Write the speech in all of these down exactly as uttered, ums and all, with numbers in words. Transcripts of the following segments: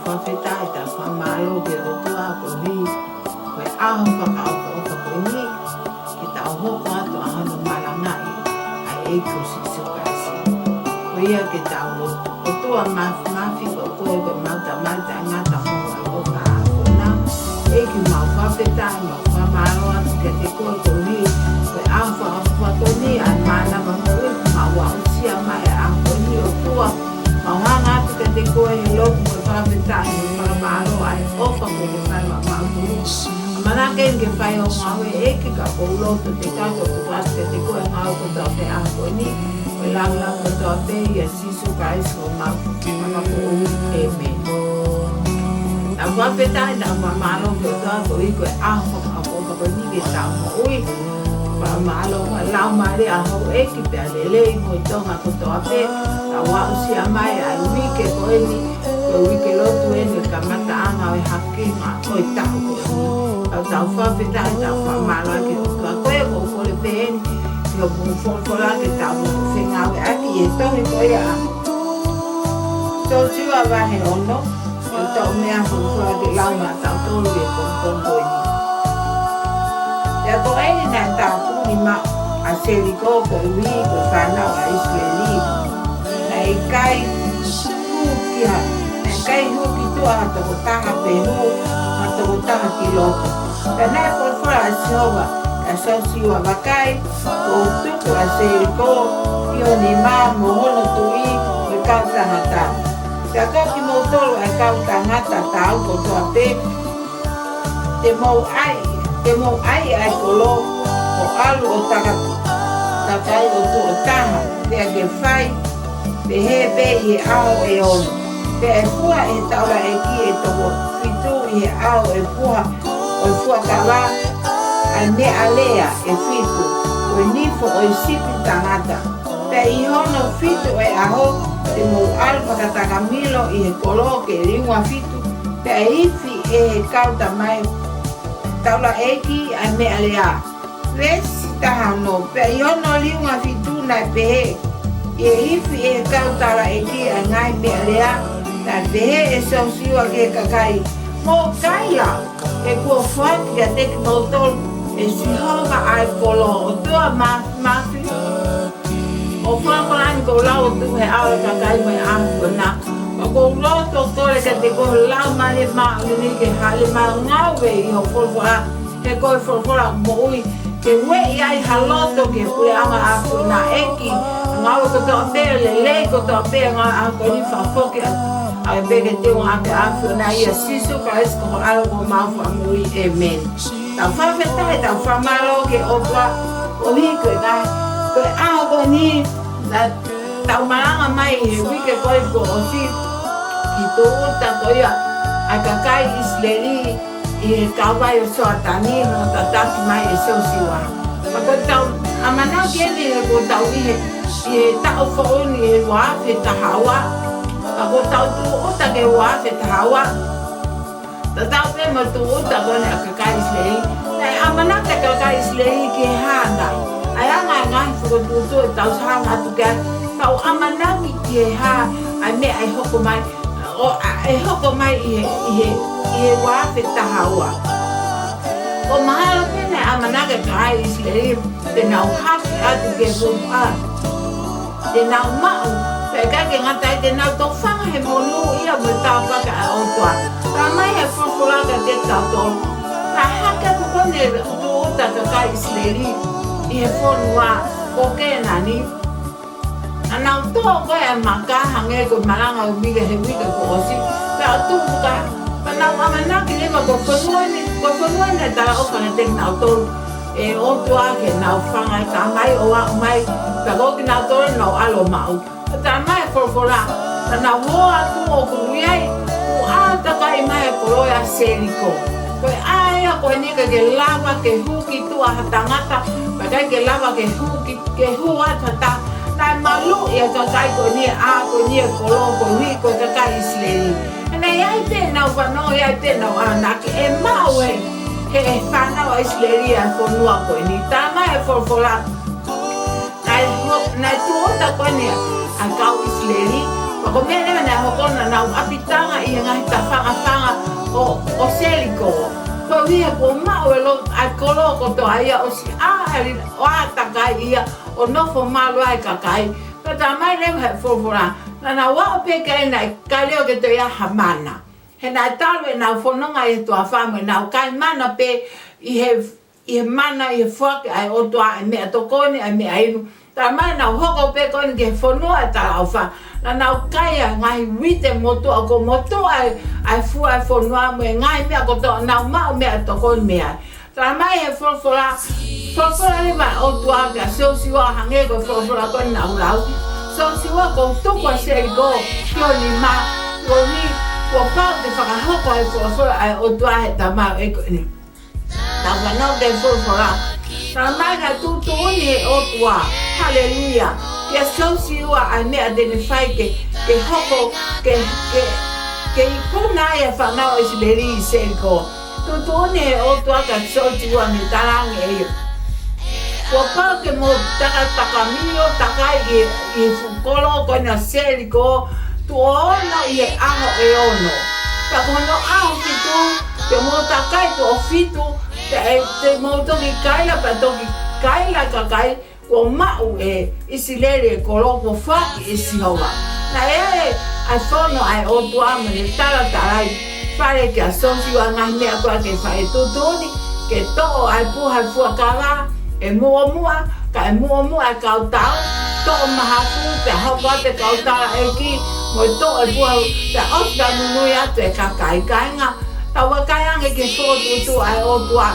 Fakafetaʻi, tau fakamālō ki he ʻOtua koeʻuhi ko e ʻaho fakaʻofoʻofa ko eni, ke tau hoko atu ʻa hono malangaʻi ʻa e ʻEiki ko Sīsū Kalaisi. Ko ia ke tau lotu. ʻOtua Māfimafi, ko koe ko ʻemau Tamai taʻengata mo e ʻofa ʻa e ʻAfiona. ʻEiki, mau fakafetaʻi, mau fakamālō atu kiate koe koeʻuhi ko e ʻaho fakaʻofoʻofa ko eni, ʻa e mānava moʻui kuo mau aʻusia mai ʻa e ʻaho ko eni, ʻOtua. Mau hanga atu kiate koe he lotu mo e fakafetaʻi mo e fakamālō ʻa e ʻofa kuo ke fai maʻamautolu. ʻAmanaki ke fai hoʻo ngāue, ʻEiki, ka ʻoku ou lotu te ke kau atu kiate koe he ngāue kotoa pē ʻo e ʻaho ko eni. Ko e lāngilangi kotoa pē ʻia Sīsū Kalaisi ko homau Fakamoʻui. ʻĒmeni. Tau fakafetaʻi, tau fakamālō ki he ʻOtua koeʻuhi ko e ʻaho fakaʻofoʻofa ko eni ke tau moʻui. Fakamālō ki he laumālie ʻa houʻeiki pea lelei mo e Tonga kotoa pē, tau aʻusia mai ʻa e uike ko eni, ko e uike lotu eni, kamataʻanga ʻo e hakeakiʻanga ʻo e taʻu ko eni. Tau, tau fakafetaʻi, tau fakamālō ki he ʻOtua. Ko ia ʻoku ou kole pē eni, ki hoʻo folofola ke tau fengāueʻaki ʻi he tohi ko ia ʻa Siosiua vahe ono, ʻo tau meʻa folofola ke lau maʻatautolu ʻi he pongipongi ko eni. Pea ko eni naʻe tāpuni maʻu ʻa Seliko koeʻuhi ko e fānau ʻa ʻIsileli. Naʻe ʻikai hū ki ha, naʻe ʻikai hū ki tuʻa ha tokotaha pe hū ha tokotaha ki loto. Pea naʻe folofola ʻa Sihova kia Siosiua, vakai, kuo u tuku ʻa Seliko ʻi ho nima mo hono tuʻi mo e kau tangata. Pea ko kimoutolu ʻa e kau tangata taau kotoa pē, te mou ʻai, te mou ʻai ʻa e kolo ʻo ʻalu ʻo taka, takai ʻo tuʻo taha, pea ke fai pehē pē ʻi he ʻaho ʻe ono. Pea ʻe fua ʻe he taulaʻeiki ʻe toko fitu ʻi he ʻao ʻo e puha ʻo e fuakava ʻa e meʻalea ʻe fitu, ko e nifo ʻo e sipi tangata. Pea ʻi hono fitu ʻo e ʻaho, te mou ʻalu fakatakamilo ʻi he kolo ke liunga fitu, pea ʻe ifi ʻe he kau tamai taulaʻeiki ʻa e meʻalea. Veesi taha ono, pea ʻi hono liunga fitu naʻe pehē, ʻi he ifi ʻe he kau taulaʻeiki ʻa e ngaahi meʻalea, naʻe pehē ʻe Siosiua ki he kakai, mou kaila, he kuo foaki kiate kimoutolu ʻe Sihova ʻa e kolo. ʻOtua Māfimafi, ʻo folofola ni kuo lau atu he ʻao ʻo e kakai mo e ʻAfiona. Pea ʻoku ou lotu ʻo kole kiate koe Laumālie Māʻoniʻoni ke hāʻele mai ʻo ngāue ʻi hoʻo folofola, he ko e folofola moʻui, ke ueʻi ai ha loto ki he puleʻanga ʻo e ʻAfiona, ʻEiki. Ngāue kotoa pē, lelei kotoa pē, ngāue ʻa ko eni fakafoki ʻa, ʻa e peke te ʻoange ʻa e ʻAfiona ʻia Sīsū Kalaisi ko ho ʻAlo ko homau Fakamoʻui. ʻĒmeni. Tau fakafetaʻi, tau fakamālō ki he ʻOtua koeʻuhi ko e ngaahi, ko e ʻaho ko eni naʻa tau malanga mai he uike ko ē kuo ʻosi ki he tūʻuta ko ia ʻa e kakai ʻIsileli ʻi he kauvai ʻo Sioatani, hono tataki mai ʻe Siosiua. Pea ko ʻetau ʻamanaki eni he kuo tau ʻi he, ʻi he taʻu foʻou ni ʻi he ua afe taha ua. Pea kuo tau tūʻuta ki he ua afe taha ua. Tatau pē mo e tūʻuta ko eni ʻa e kakai ʻIsileli. Naʻe ʻamanaki ʻa e kakai ʻIsileli ki he hā nai? ʻA e anga e ngaahi fokotuʻutuʻu ʻe tau hanga atu ki ai. Tau ʻamanaki ki he hā ʻa e meʻa ʻe hoko mai, ʻo, ʻa, ʻe hoko mai ʻi he, ʻi he, ʻi he ua afe taha ua. ʻOku mahalo pē naʻe ʻamanaki ʻa e kakai ʻIsileli te nau hake atu ki he fonua, te nau maʻu, pea ʻikai ke ngata ai, te nau tofanga he monūʻia mo e tāpuaki ʻa e ʻOtua. Talamai ʻe he folofola kiate kitautolu, naʻe hake atu ko eni e tūʻuta ʻa e kakai ʻIsileli ʻi he fonua ko Kēnani. Naʻa nau toʻo ko ē ʻa e maka, hangē ko e malanga ʻo e uike, he uike kuo ʻosi, pea ʻo tuʻu ki ai. Pea nau ʻamanaki leva ko e fonua ni, ko e fonua ni naʻe talaʻofa kiate kinautolu ʻe he ʻOtua ke nau fanga e tamai ʻo aʻu mai, pea ko kinautolu naʻa nau ʻalu ʻo maʻu. Pea talamai ʻe he folofola, naʻa nau hō atu ʻoku ui ai, ʻo ʻā takai mai e kolo ʻa Seliko. Ko e ʻā ia ko eni ʻikai ke lava ke hū ki tuʻa ha tangata, pea ʻikai ke lava ke hū ki, ke hū atu ha taha. Naʻe maluʻi ʻa e kakai ko eni, ʻā ko eni e kolo koeʻuhi ko e kakai ʻIsileli. He naʻe ʻi ai pē ʻenau fanongo, ʻi ai pē ʻenau ʻamanaki ʻe maʻu ʻe he, he fānau ʻa ʻIsileli ʻa e fonua ko eni. Talamai ʻe he folofola, naʻe ho-, naʻe tūʻuta ko eni ʻa e kau ʻIsileli, Ko e meʻa leva naʻe hoko, naʻa nau ʻapitanga ʻi he ngaahi tafangafanga ʻo, ʻo Seliko. Koeʻuhi he kuo maʻu ʻe Lota ʻa e kolo kotoa ia, ʻosi ʻā ʻa e li-, ʻo ʻātakai ia ʻo nofo malu ai e kakai. Pea talamai leva ʻe he folofola, naʻa nau aʻu pē ki ai naʻe ʻikai leva ke toe ʻi ai ha mana. He naʻe talu ʻenau fononga ʻi he toafa mo ʻenau kai mana pē ʻi he, ʻi he mana, ʻi he foaki ʻa e ʻOtua ʻa e meʻatokoni, ʻa e meʻainu. Talamai naʻa nau hoko pē ko eni ki he fonua ʻo e talaʻofa. Naʻa nau kai ʻa e ngaahi uite motuʻa, kuo motuʻa ʻa e, ʻa e fua ʻo e fonua mo e ngaahi meʻa kotoa, nau maʻu meʻatokoni mei ai. Talamai ʻe he folofola, folofola leva ʻa e ʻOtua kia Siosiua, hangē ko e folofola ko eni naʻa ku lau. Siosiua, kuo u tuku ʻa Seliko ki ho nima, koeʻuhi kuo pau ke fakahoko ʻa e folofola ʻa e ʻOtua ʻi he tamaioʻeiki ko eni. Tau fanongo ki he folofola. Talamai naʻe tuʻutuʻuni ʻe he ʻOtua, haleluia, kia Siosiua ʻa e meʻa te ne fai ke, ke hoko, ke, ke, ke ikuna ai ʻa e fānau ʻIsileli ʻi Seliko. Tuʻutuʻuni ʻe he ʻOtua kia Siosiua, ne talaange ʻe ia, kuo pau ke mou takataka mio takai ʻi, ʻi he fuʻu kolo ko ena ʻo Seliko, tuʻo ono ʻi he ʻaho ʻe ono. Pea ko hono ʻaho fitu, te mou takai tuʻo fitu, pea te mou toki kaila, pea toki kaila e kakai kuo maʻu ʻe ʻIsileli e kolo kuo foaki ʻe Sihova. Naʻe ʻi ai ʻa e fono ʻa e ʻOtua mo ne talatalai fale kia Siosiua e ngaahi meʻa ko ē ke fai. Tuʻutuʻuni ke toʻo ʻa e puha ʻo e fuakava ʻe muʻomuʻa, kae muʻomuʻa e kau tau, toʻo mahafu, pea hoko atu e kau taulaʻeiki, mo e toʻo e puha, pea ʻosi pea monūʻia atu e kakai. Kāinga, tau vakai ange ki he fokotuʻutuʻu ʻa e ʻOtua.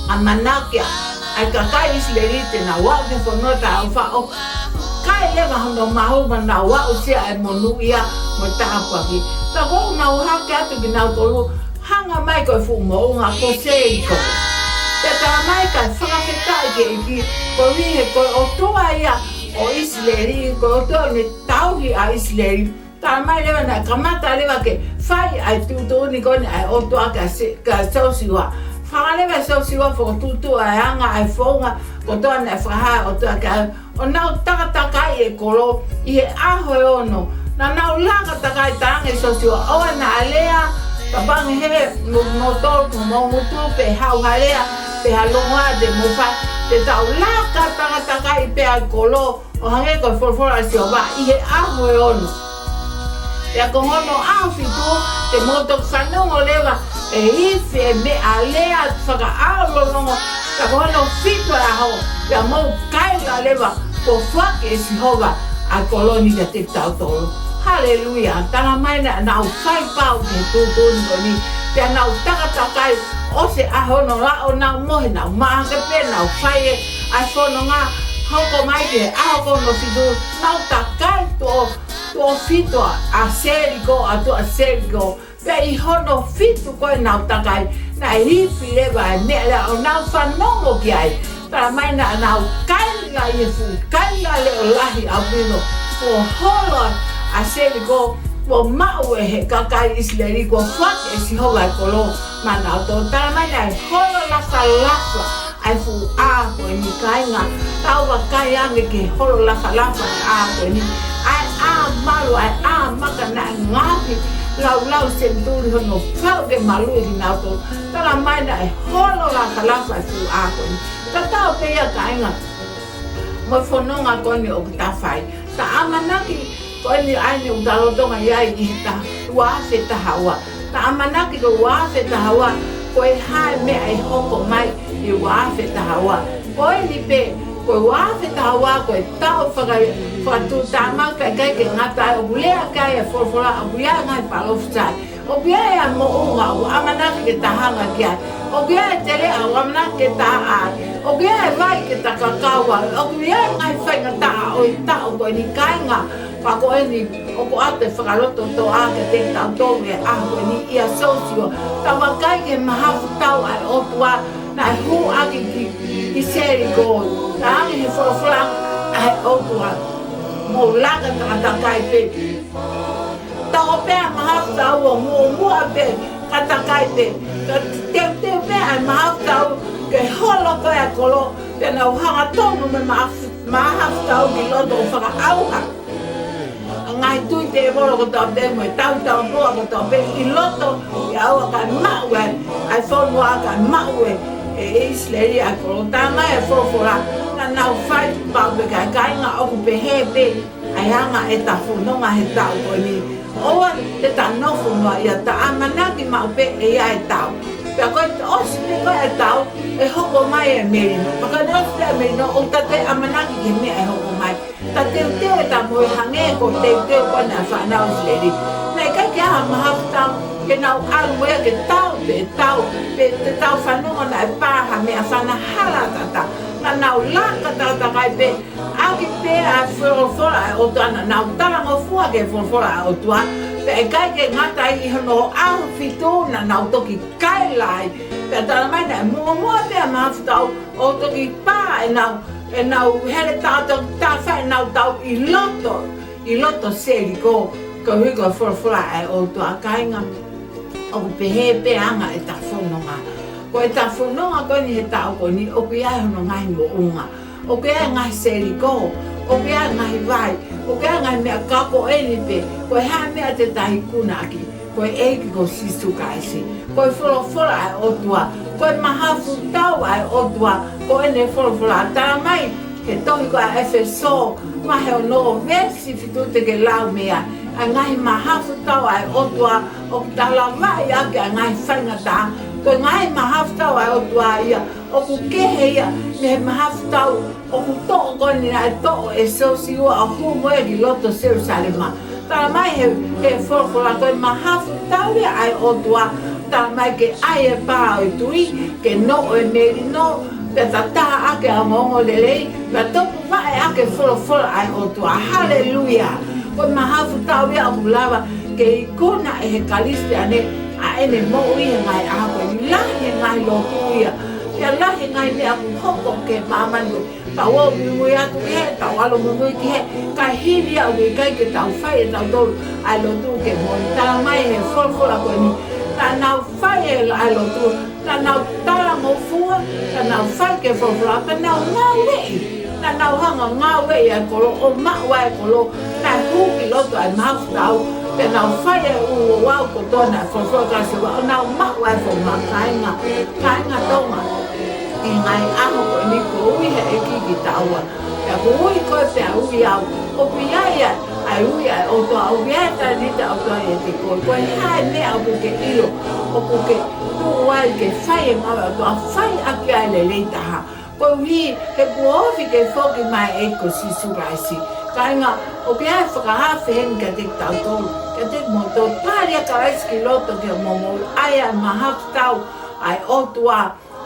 ʻAmanaki ʻa e kakai ʻIsileli te nau aʻu ki he fonua talaʻofa ʻo kai leva hono mahafu mo nau aʻusia e monūʻia mo e tāpuaki. Ka kuo nau hake atu kinautolu, hanga mai ko e fuʻu moʻunga ko Seliko. Pea talamai kae fakafetaʻi ki he ʻEiki, koeʻuhi he ko e ʻOtua ia ʻo ʻIsileli, ko e ʻOtua ne tauhi ʻa ʻIsileli. Talamai leva naʻe kamata leva ke fai ʻa e tuʻutuʻuni ko eni ʻa e ʻOtua kia Se-, kia Siosiua. Hanga leva ʻe Siosiua ʻo fokotuʻutuʻu ʻa e anga ʻa e founga kotoa naʻe fakahā ʻe he ʻOtua ki ai, ʻo nau takatakai e kolo ʻi he ʻaho ʻe ono. Naʻa nau laka takai, talaange ʻe Siosiua, ʻoua naʻa lea, kapau ʻe hē mo, mo tolu ko homou ngutu pe haʻu ha lea pe ha longoaʻa te mou fai, te tau laka takatakai pē ʻa e kolo ʻo hangē ko e folofola ʻa Sihova ʻi he ʻaho ʻe ono. Pea ko hono ʻaho fitu, te mou toki fanongo leva ʻe ifi e meʻa lea fakaʻaulolongo, pea ko hono fitu ʻo e ʻaho, pea mou kaila leva kuo foaki ʻe Sihova ʻa e kolo ni kiate kitautolu. Haleluia. Talamai naʻa nau fai pau ki he tuʻutuʻuni ko eni, pea nau takatakai ʻosi e ʻaho ono, ʻo nau mohe, nau mahaki pē, nau fai e ʻa e fononga. Hoko mai ki he ʻaho ko hono fitu, nau takai tuʻo, tuʻo fitu ʻa Seliko, ʻa tuʻa Seliko. Pea ʻi hono fitu ko ē ʻenau takai, naʻe ifi leva e meʻa lea ʻo nau fanongo ki ai. Talamai naʻa nau kaila ʻi he fuʻu kaila leʻo lahi ʻaupito, kuo holo ʻa Seliko, kuo maʻu ʻe he kakai ʻIsileli, kuo foaki ʻe Sihova e kolo maʻanautolu. Talamai naʻe holo lafalafa ʻa e fuʻu ʻā ko eni, kāinga. Tau vakai ange ki he holo lafalafa ʻa e ʻā ko eni. ʻA e ʻā malu, ʻa e ʻā maka naʻe ngaohi laulau senituli hono faʻu ke maluʻi kinautolu. Talamai naʻe holo lafalafa e fuʻu ʻā ko eni. Tatau pē ia, kāinga, mo e fononga ko eni ʻoku ta fai. Ta ʻamanaki ko eni ʻa eni ʻoku ta lolotonga ʻi ai ʻi he taha, ua afe taha ua. Ta ʻamanaki ko e ua afe taha ua, ko e hā e meʻa ʻe hoko mai ʻi he ua afe taha ua. Ko eni pē, ko e ua afe taha ua, ko e taʻu faka-, fakatuʻutāmaki, kae ʻikai ke ngata ai, ʻoku lea ki ai e folofola, ʻoku ʻi ai e ngaahi palōfisai. ʻOku ʻi ai e moʻunga ʻoku ʻamanaki ke ta hanga ki ai. ʻOku ʻi ai e teleʻa ʻoku ʻamanaki ke ta ʻā ai. ʻOku ʻi ai e vai ke ta kakau ai. ʻOku ʻi ai e ngaahi faingataʻa ʻo e taʻu ko eni, kāinga. Ka ko eni, ʻoku ʻoatu e fakalototoʻa kiate kitautolu he ʻaho ko eni ʻia Siosiua. Ta vakai ki he mahafu tau ʻa e ʻOtua naʻe hū ʻaki ki, ki Seliko. Talaange ʻe he folofola ʻa e ʻOtua, mou laka takatakai pē. Toʻo pē ʻa e mahafu tau ʻo muʻomuʻa pē, ka takai pē. Ka teuteu pē ʻa e mahafu tau ke holo ko ē ʻa e kolo, pea nau hangatonu mo e mahafu, mahafu tau ki loto ʻo fakaʻauha. ʻA e ngaahi tui tēvolo kotoa pē mo e tauhi taupoa kotoa pē ʻi loto, ʻi he ʻaho ʻoku maʻu ai ʻa e fonua, ʻoku maʻu ʻe, ʻe ʻIsileli ʻa e kolo. Talamai ʻe he folofola, naʻa nau fai pau pē, kāinga, ʻoku pehē pē ʻa e anga ʻeta fononga he taʻu ko eni. ʻOua te ta nofo noaʻia, ta ʻamanaki maʻu pē ʻe ʻi ai e taʻu. Pea ko e ʻosi pē ko ē e taʻu, ʻe hoko mai e melino. Pea ka ne ʻosi pē e melino, ʻoku ta toe ʻamanaki ki he meʻa ʻe hoko mai. Ta teuteu ʻeta moʻui hangē ko e teuteu ko ena ʻa e fānau ʻIsileli. Naʻe ʻikai ke ʻi ai ha mahafu taʻu ke nau ʻalu ia ke tau pē tau, pe te tau fanongo naʻe pā ha meʻa fana hala tata. Naʻa nau laka takatakai pē, ʻaki pē ʻa e folofola ʻa e ʻOtua, naʻa nau talangofua ki he folofola ʻa e ʻOtua. Pea ʻikai ke ngata ai, ʻi hono ʻaho fitu naʻa nau toki kaila ai. Pea talamai naʻe muʻomuʻa pē ʻa e mahafu taʻu ʻo toki pā ʻenau, ʻenau hele taʻu, toki tā fai ʻenau taʻu ʻi loto, ʻi loto Seliko, koeʻuhi ko e folofola ʻa e ʻOtua, kāinga. ʻOku pehē pē anga ʻeta fononga. Ko ʻeta fononga ko eni he taʻu ko eni, ʻoku ʻi ai hono ngaahi moʻunga. ʻOku ʻi ai e ngaahi Seliko, ʻoku ʻi ai e ngaahi vai, ʻoku ʻi ai e ngaahi meʻa, ka ko eni pē, ko e hā e meʻa te ta ikunaʻaki? Ko e ʻEiki ko Sīsū Kalaisi. Ko e folofola ʻa e ʻOtua. Ko e mahafu taʻu ʻa e ʻOtua. Ko ʻene folofola, talamai he tohi ko ē ʻa ʻEfesō, vahe ono, veesi fitu, te ke lau mei ai ʻa e ngaahi mahafu taʻu ʻa e ʻOtua ʻoku ta lavaʻi ʻaki ʻa e ngaahi faingataʻa. Ko e ngaahi mahafu taʻu ʻa e ʻOtua ia ʻoku kehe ia mei he mahafu taʻu ʻoku toʻo ko eni naʻe toʻo ʻe Siosiua ʻo hū mo ia ki loto Selusalema. Talamai he, he folofola, ko e mahafu taʻu ia ʻa e ʻOtua, talamai ke ʻai e pā ʻo e tui, ke noʻo e melino, pea tatā ʻaki ʻa e ongoongolelei, pea tupu vaʻe ʻaki e folofola ʻa e ʻOtua. Haleluia! Ko e mahafu taʻu ia ʻoku lava ke ikuna ʻe he Kalisitiane ʻa ʻene moʻui he ngaahi ʻaho ko eni. Lahi e ngaahi lotu ia, pea lahi e ngaahi meʻa ʻoku hoko ki he māmani ko ē. Tau ō muimui atu ki hē, tau ʻalu muimui ki hē, ka hili ia ʻoku ʻikai ke tau fai ʻe tautolu ʻa e lotu ke moʻui. Talamai he folofola ko eni, naʻa nau fai e la-, ʻa e lotu, naʻa nau talangofua, naʻa nau fai ki he folofola, pea nau ngāueʻi. Naʻa nau hanga ʻo ngāueʻi ʻa e kolo, ʻo maʻu ʻa e kolo, naʻe hū ki loto ʻa e mahafu taʻu, pea nau fai e ʻū ouau kotoa naʻe folofola ʻe Siosiua, ʻo nau maʻu ʻa e fononga, kāinga, kāinga Tonga. ʻI he ngaahi ʻaho ko eni kuo ui he ʻEiki kitaua, pea kuo ui koe pea ui au. ʻOku ʻi ai ʻa e ui ʻa e ʻOtua, ʻoku ʻi ai e talēniti ʻa e ʻOtua ʻiate koe. Ko e hā e meʻa ʻoku ke ʻilo ʻoku ke tuʻu ai ke fai e ngāue ʻa e ʻOtua? Fai ʻaki ʻa e lelei taha. Koeʻuhi he kuo ofi ke foki mai e ʻEiki ko Sīsū Kalaisi. Kāinga, ʻoku ʻi ai e fakaafe heni kiate kitautolu, kiate kimoutolu. Tali ʻa Kalaisi ki loto ki hoʻo moʻui, ʻai ʻa e mahafu taʻu ʻa e ʻOtua,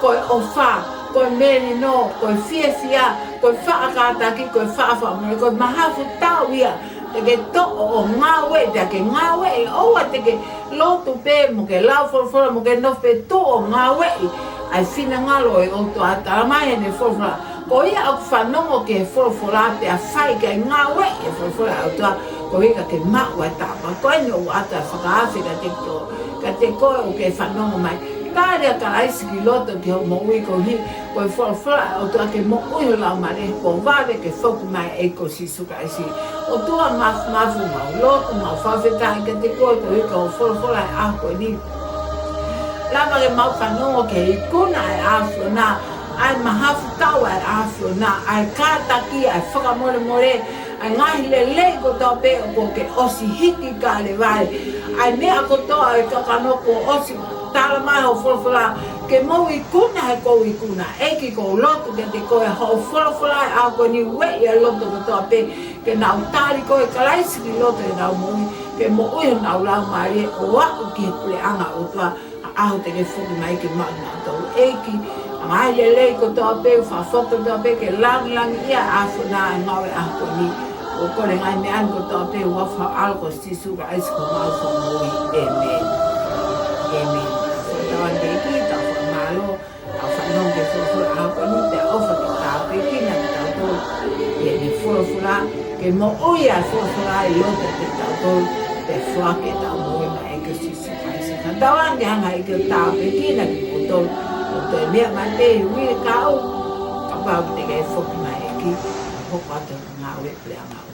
ko e ʻofa, ko e melino, ko e fiefia, ko e faʻa kātaki, ko e faʻa fakamolemole, ko e mahafu taʻu ia te ke toʻo ʻo ngāueʻi, te ke ngāueʻi, ʻoua te ke lotu pē mo ke lau folofola mo ke nofo pē, tuʻu ʻo ngāueʻi ʻa e finangalo ʻo e ʻOtua. Talamai heʻene folofola, ko ia ʻoku fanongo ki he folofola pea fai ki ai, ngāueʻi e folofola ʻa e ʻOtua, koeʻuhi ka ke maʻu ʻa e taʻapa. Ko eni ʻoku ʻoatu ʻa e fakaafe kiate koe, kiate koe ʻoku ke fanongo mai. Tali ʻa Kalaisi ki loto ki hoʻo moʻui koeʻuhi ko e folofola ʻa e ʻOtua ke moʻui ho laumālie, kuo vave ke foki mai e ʻEiki ko Sīsū Kalaisi. ʻOtua Māfimafi, mau lotu, mau fakafetaʻi kiate koe koeʻuhi ko hoʻo folofola he ʻaho ko eni. Lava ke mau fanongo ki he ikuna ʻa e ʻAfiona, ʻa e mahafu taʻu ʻa e ʻAfiona, ʻa e kātaki, ʻa e fakamolemole, ʻa e ngaahi lelei kotoa pē kuo ke ʻosi hiki ki Kalevale. ʻA e meʻa kotoa ʻa e kakano kuo ʻosi talamai hoʻo folofola ke mau ikuna, he ʻoku ou ikuna. ʻEiki, ʻoku ou lotu kiate koe, hoʻo folofola he ʻaho ko eni, ueʻi ʻa e loto kotoa pē ke nau tali koe Kalaisi ki loto heʻenau moʻui, ke moʻui honau laumālie ʻo aʻu ki he puleʻanga ʻo e ʻOtua. ʻAho te ke foki mai ke maʻu kinautolu, ʻEiki. ʻA e ngaahi lelei kotoa pē, fakafoki kotoa pē, ke langilangiʻia ʻa e ʻAfiona he ngāue ʻaho ko eni. ʻOku ou kole e ngaahi meʻa ni kotoa pē ʻi he huafa ho ʻAlo ko Sīsū Kalaisi ko homau Fakamoʻui. ʻĒmeni. ʻĒmeni. Tau fakatauange ki he ʻEiki, tau fakamālō, tau fanongo ki he folofola ʻaho ko eni, pea ʻofa ke tāpuekina kitautolu ʻe heʻene folofola, ke moʻui ʻa e folofola ʻi loto kiate kitautolu, pea foaki ʻetau moʻui maʻa e ʻEiki ko Sīsū Kalaisi. Fakatauange ke hanga ʻe he ʻEiki ʻo tāpuekina kimoutolu, ʻo toe meʻa mai pē he uike kahaʻu, kapau te ke foki mai ʻEiki, hoko atu hoʻo ngāue pea mau